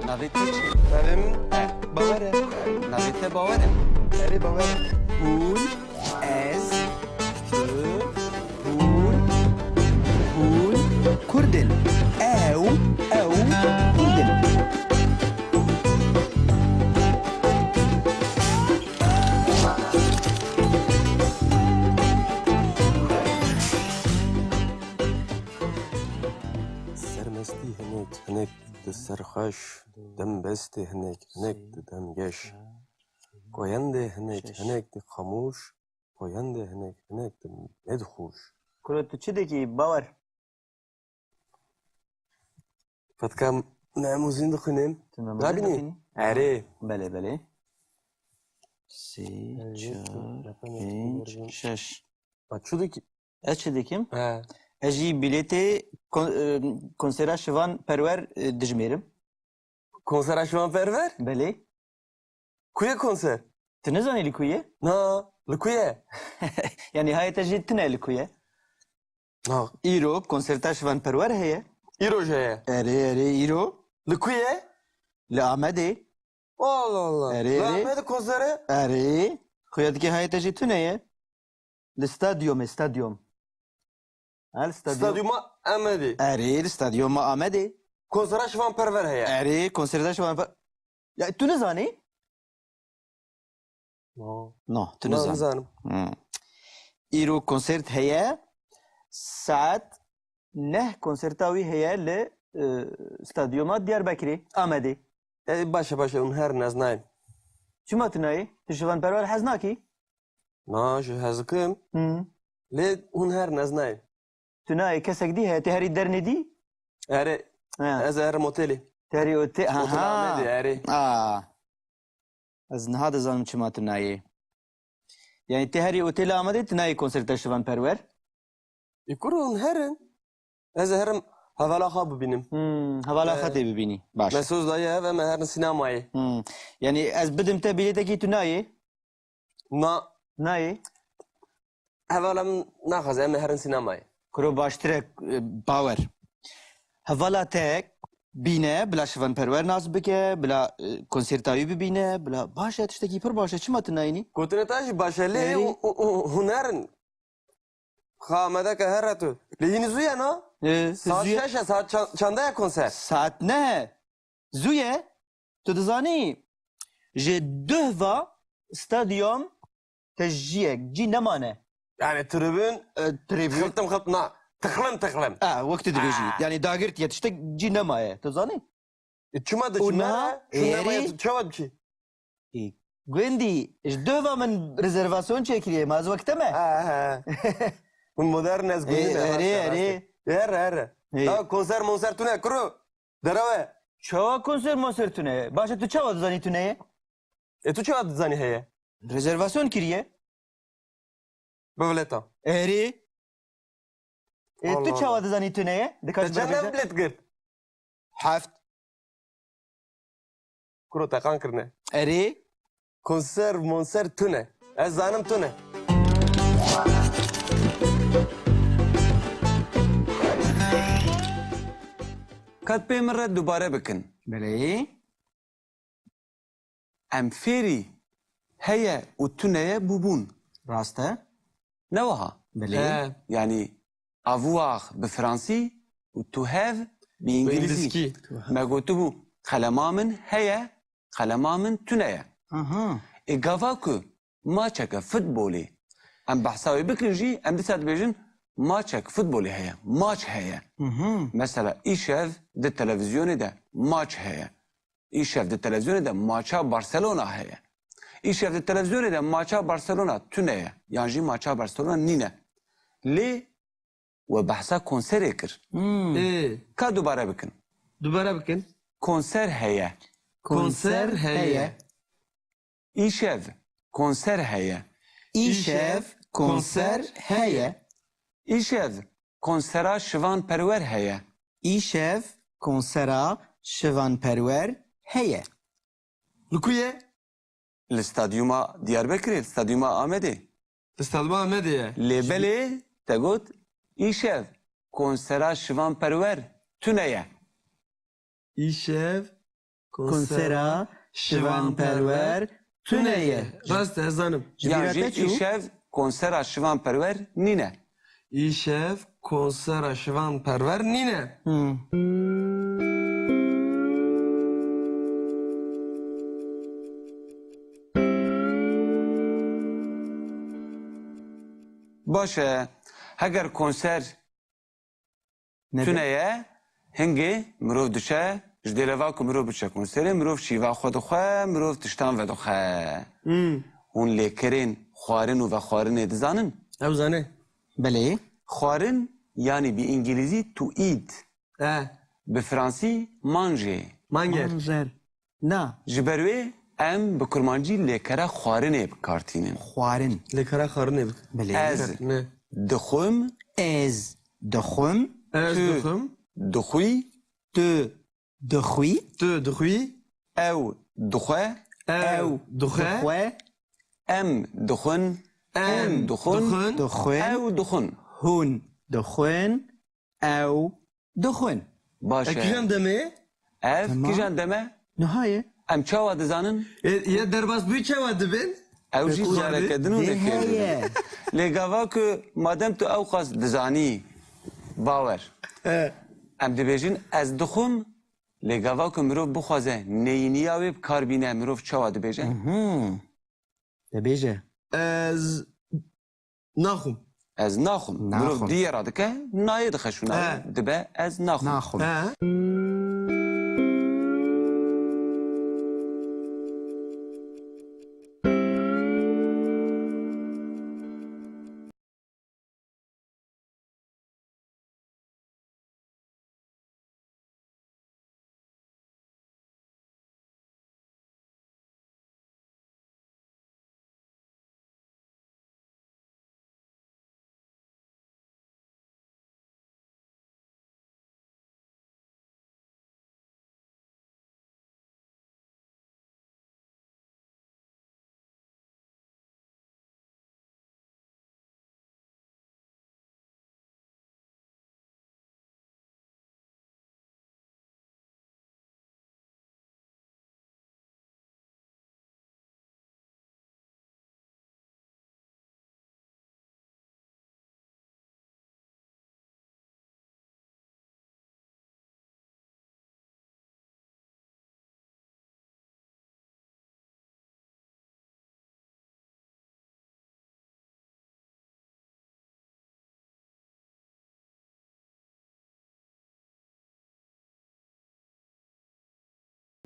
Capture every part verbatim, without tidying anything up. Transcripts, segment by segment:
Navê te çi? Navê min Bawer e. Navê te Bawer e? Erê, Bawer e. Hûn, ez, tu, hûn, hûn Kurd in. Ew, ew Kurd in. Sermestî hinek, hinek di serxweş, dembestê hinek, hinek di demgeş. Koyendê hinek, hinek di xamûş, koyendê hinek, hinek di nedixûş. Kuro, tu çi dikî, Bawer? Fetka, me hemû zîn dixwînin. Tu me hemû zîn dixwînî? Erê. Belê, belê. Sê, çar, pênc, şeş. Ma çi dikî? Ez çi dikim? He. Ez jî bilêtê kon-, e, konsera Şivan Perwer, e, dijmêrim. Konsera Şivan Perwer? Belê. Ku ye konser? Tu nizanî li ku ye? Na, li ku ye? Yanî hayê te jî tune li ku ye? Na. Îro konserta Şivan Perwer heye. Îro jî heye? Erê, erê, îro. Li ku ye? Li Amedê. Allah Allah. Erê, erê. Li Amedê konsere? Erê. Xuya dikê hayê te jî tune ye. Li stadyumê, stadyum. Ha, li stadyum. Stadyuma Amedê. Erê, li stadyuma Amedê. Konsera Şivan Perwer heye. Erê, konsera Şivan Per-, ya, tu nizanî? No. No, tu nizanî. Nizanim. Hmm. Îro konsert heye. Saet neh konserta wî heye li, e, stadyuma Diyarbekirê, Amedê. E, baş e, baş e, hûn herin, ez nayêm. Çima tu nayê? Tu Şivan Perwer hez nakî? Na, ji hez dikim. Hı. Lê hûn herin, ez nayêm. Tu nayê, kesek dî heye, tê herî dernê dî? Erê, ha, ez ê herim otelê. Tê herî ote-, ha, Otel ha. Amedê, erê. A. Ez niha dizanim çima tu nayê. Yanî tê herî otelê Amedê, tu nayê konserta Şivan Perwer? Ê kuro, hûn herin. Ez ê herim hevala xwe bibînim. Hmm, hevala xwe, e, tê bibînî. Baş. Me soz daye hev, em ê herin sînemayê. Hmm. Yanî ez bidim te bilêtekî, tu nayê? Na. Nayê? Hevala min naxwaze, em ê herin sînemayê. Kuro, baştir e, e, Bawer. Hevala te bîne, bila Şivan Perwer nas bike, bila, e, konserta wî bibîne, bila baş e, tiştekî pir baş e. Çima tu nayînî? Gotinê te jî baş e, lê, erê, û, û, û, hûn herin. Xa Amedeke here tu. Lê hînî zû ye na? E, saet zû ye. Saet şeş e, saet çan-, çanda ye konser? Saet neh e. Zû ye. Tu dizanî, ji duh va stadyum tejiyek cî nemane. Yani tribün, e, tribün. Tıxıltım xılt na. Tıxlım tıxlım. E, wek tu dibêjî. Aa. Yani dagirtiye, tiştek cî nemaye. Tu zanî? E, çima diçî? Û niha, nere? Çû êrî nemaye, tu çawa diçî? E, gundî, ji duh va min rezervasyon çêkiriye, ma ez wek te me? Ha, ha. Hûn modern, ez gundî, e, me, erê, rast e, rast e. Erê. Erê, erê. Ê. Da konser monser tune kuro. Derew e. Çawa konser monser tune ye? Baş e, tu çawa dizanî tune ye? E, tu çawa dizanî heye? Rezervasyon kiriye. Bi bileta. Erê. E, tu çawa dizanî tune ye? Dikar ji bileta. Te çend bilet girt? Heft. Kuro, teqan kirine. Erê. Konser, monser tune. Ez zanim tune. Kat pê min re dubare bikin. Belê. Em fêrî heye û tune ye bûbûn. Rast e. Ne wiha? Belê. He. Yanî, avoir bi fransî û to have bi îngilîzî. Bi îngilîzî. Me gotibû, qelema min heye, qelema min tune ye. Aha. Ê gava ku maçeke futbolê em behsa wê bikin jî, em dîsa dibêjin, maçek futbolê heye, maç heye. Mhm. Mesela, îşev di televîzyonê de maç heye. Îşev di televîzyonê de maça Barcelona heye. Îşev di televîzyonê de maça Barcelona tune ye. Yan jî maça Barcelona nîne. Lê we behsa konserê kir. Hmm. Ê. Ka dubare bikin. Dubare bikin. Konser heye. Konser heye. Îşev konser heye. Îşev konser heye. Îşev konsera Şivan Perwer heye. Îşev konsera Şivan Perwer heye. Li ku ye? Li stadyuma Diyarbekirê, li stadyuma Amedê. Li stadyuma Amedê ye. Lê belê, te got, îşev konsera Şivan Perwer tune ye. Îşev Konsera Şivan Perwer tune ye. Rast e, ez zanim. Ji bîra te çû? Îşev konsera Şivan Perwer nîne. Îşev konsera Şivan Perwer nîne. Hmm. Baş e. Heger konser tune ye, hingê mirov diçe, ji dêleva ku mirov biçe konserê, mirov şîva xwe dixwe, mirov tiştan vedixwe. Hmm. Hûn lêkerên xwarin û vexwarinê dizanin? Ew zane. Belê. Xwarin, yanî bi îngilîzî to eat. E. Bi fransî manger. Manger. Manger. Na. Ji ber wê em bi kurmancî lêkera xwarinê bi kar tînin. Xwarin. Lêkera xwarinê bi. Belê. Ez dixwim. Ez dixwim. Ez dixwim. Tu dixwî. Tu dixwî. Tu dixwî. Ew dixwe. Ew dixwe. Em dixwin. Em dixwin. Dixwin. Ew dixwin. Hûn dixwin. Ew dixwin. Baş e. E, kîjan demê? Ev kîjan dem e? Niha ye. Em çawa dizanin? E, ye derbas bûyî çawa dibin? Ew jî careke din û lêkerî. Lê gava ku madem tu ewqas dizanî, Bawer. E. Em dibêjin ez dixwim, lê gava ku mirov bixwaze neyîniya wê bi kar bîne, mirov çawa dibêje? Mhm. De bêje. Ez naxwim. Ez naxwim. Mirov diyê radike, nayê dixe şûna wê. He. Dibe ez naxwim. Naxwim. He.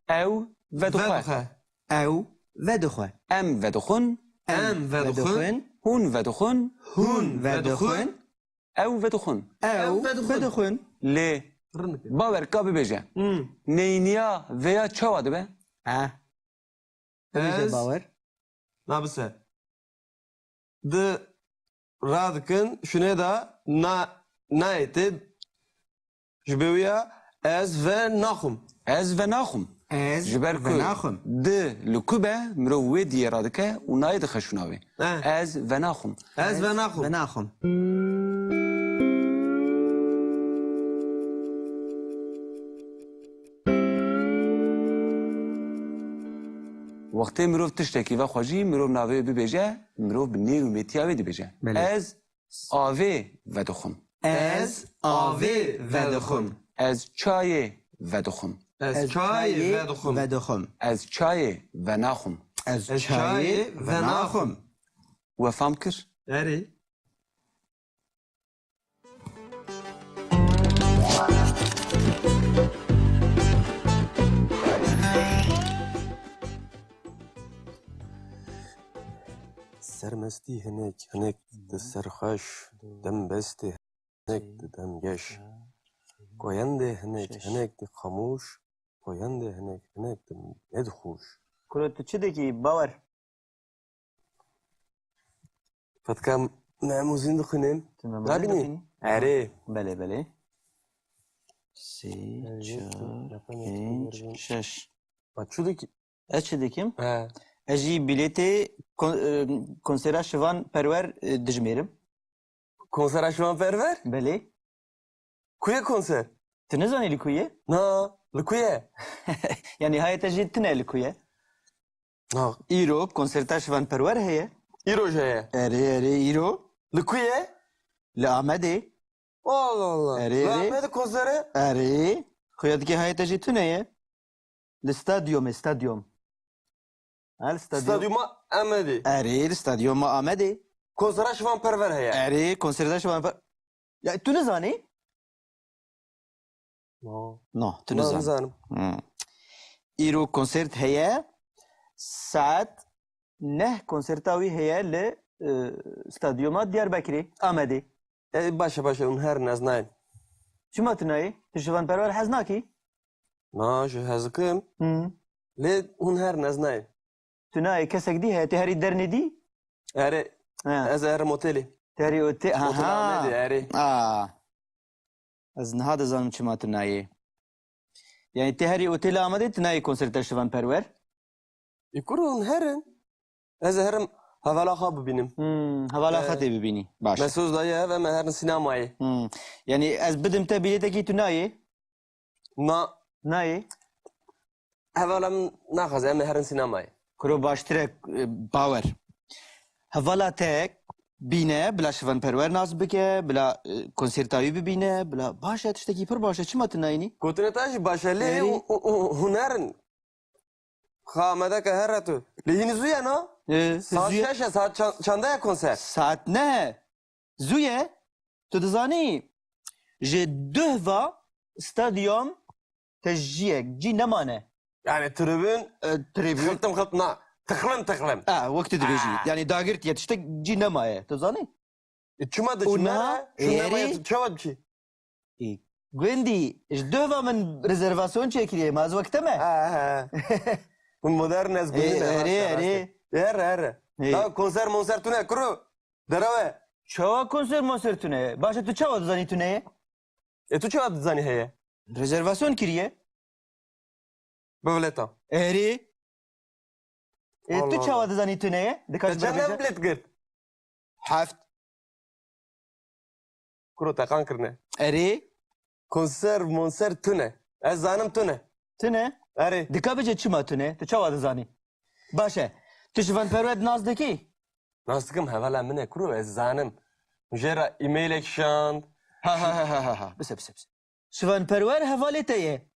Ew vedixwe. Vedixwe. Ew vedixwe. Em vedixwin. Em vedixwin. Hûn vedixwin. Hûn vedixwin. Ew vedixwin. Ew vedixwin. Lê Bawer ka bibêje. Hmm. Neyniya vêya çawa dibe? Eh. Bibêje Bawer. Na bise. Di radikin şûnê de na, nayê tê. Ji bê wî ya ez ve naxwim. Ez ve naxwim. Ez ve naxwim. Ji ber ku di li ku be, mirov wê diyê radike û nayê dixe şûna wê. Eh. Ez ve naxwim. Ez ve naxwim. Ve naxwim. Wextê mirov tiştekî vexwe jî, mirov navê wê bibêje, mirov bi nêr û mêtiya wê dibêje. Belê. Ez avê vedixwim. Ez avê vedixwim. Ez çayê vedixwim. Ez çayê vedixwim. Ez çayê venaxwim. Ez çayê venaxwim. We fam kir? Erê. Sermestî hinek, hinek di serxweş, dembestê hinek di demgeş. Koyendê hinek, hinek di xamûş, koyendê hinek, hinek di nedixûş. Kuro, tu çi dikî, Bawer? Fetka me muzin dixwînin. Tu me muzin dixwînî? Erê. Belê, belê. Sê, çar, pênc, şeş. Ma çi dikî? Ez çi dikim? He. Ez jî bilêtê kon-, e, konsera Şivan Perwer, e, dijmêrim. Konsera Şivan Perwer? Belê. Ku ye konser? Tu nizanî li ku ye? Na, li ku ye? Yanî hayê te jî tune li ku ye? Na. Îro konserta Şivan Perwer heye. Îro jî heye? Erê, erê, îro. Li ku ye? Li Amedê. Allah Allah. Erê, Li erê. Amedê konsere? Erê. Xuya dikê hayê te jî tune ye. Li stadyumê, stadyum. Ha, li stadyum. Stadyuma Amedê. Erê, li stadyuma Amedê. Konsera Şivan Perwer heye. Erê, konserta Şivan Per-, Ya, tu nizanî? No. No, tu Na, nizanî. Nizanim. Hmm. Îro konsert heye, saet neh konserta wî heye li, e, stadyuma Diyarbekirê, Amedê. E, baş e, baş e, hûn herin, ez nayêm. Çima tu nayê? Tu Şivan Perwer hez nakî? Na, ji hez dikim. Hı. Lê hûn herin, ez nayêm. Tu nayê, kesek dî heye, tê herî dernê dî? Erê, Ha. ez ê herim otelê. Tê herî ote-, ha, Otel ha. Amedê, erê. Aa. Ez niha dizanim çima tu nayê. Yanî tê herî otelê Amedê, tu nayê konserta Şivan Perwer? Ê kuro, hûn herin. Ez ê herim hevala xwe bibînim. Hmm, hevala xwe Ee, tê bibînî. Baş e. Me soz daye ev, em ê herin sînemayê. Hmm. Yanî ez bidim te bilêtekî, tu nayê? Na. Nayê? Hevala min naxwaze, em ê herin sînemayê. Kuro, baştir e, e, bawer. Hevala te bîne, bila Şivan Perwer nas bike, bila, e, konserta wî bibîne, bila baş e, tiştekî pir baş e. Çima tu nayînî? Gotine te jî baş e, lê Erê. û, û, û, hûn herin. Xwe amade ke here tu. Lê hînî zû ye, na? E, Saet zû ye. şeş e, saet çan-, çanda ye konser? Saet neh e. Zû ye. Tu dizanî, ji duh va stadyum te jiyek cî nemane. Yani tribün E, tribün. Xiltim xiltim, na. Tıxlim tıxlim. A, wek tu dibêjî. Aa. Yani dagirtiye, tiştek cî nemaye. Tu zanî? E, çima de Û çima niha ne? Çima êrî nemaye, tu çawa diçî? Ê, gundî, ji duh va min rezervasyon çêkiriye, ma ez wek te me? Ha, ha. Hûn modern ez Ê, gundî ne, erê, rast e, rast e. erê. Erê, erê. Ê. Da konser monser tune kuro. Derewe. Çawa konser monser tune ye? Baş e, tu çawa dizanî tune ye? E, tu çawa dizanî heye? Rezervasyon kiriye. Bi bileta. Erê. E, tu Allah çawa Allah. dizanî tune ye? Dikaj Te çend bibêje? Bilet girt? Heft. Kuro teqan kirine. Erê. Konser, monser tune. Ez zanim tune. Tune? Erê. Dika bêje çima tune? Tu çawa dizanî? Baş e. Tu Şivan Perwer nas dikî? Nas dikim, hevala min e, kuro, ez zanim. Jê re e-mailek şand. Ha, ha, ha, ha, ha, ha. Bise, bise, bise. Şivan Perwer hevalê te ye.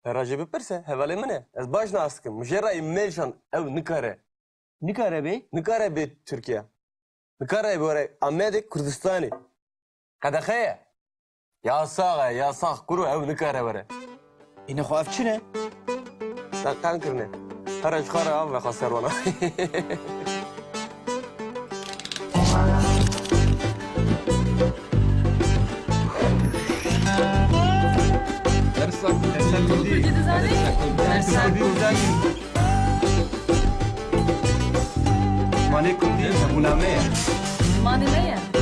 Te re jê bipirse, hevalê min e. Ez baş nas dikim. Min jê re e-mail şand, ew nikare. Nikare bê? Nikare bê Tirkiye. Nikare bê were Amedê Kurdistanê. Qedexe ye. Yasax e, yasax, kuro, ew nikare were. Îne xwe ev çi ne? Teqan kirine. Here ji xwe re av vexa ser wana. Dersa Kurdî dizanî? Dersa Kurdî dizanî? Zimanê Kurdî hebûna me ye. Zimanê me ye.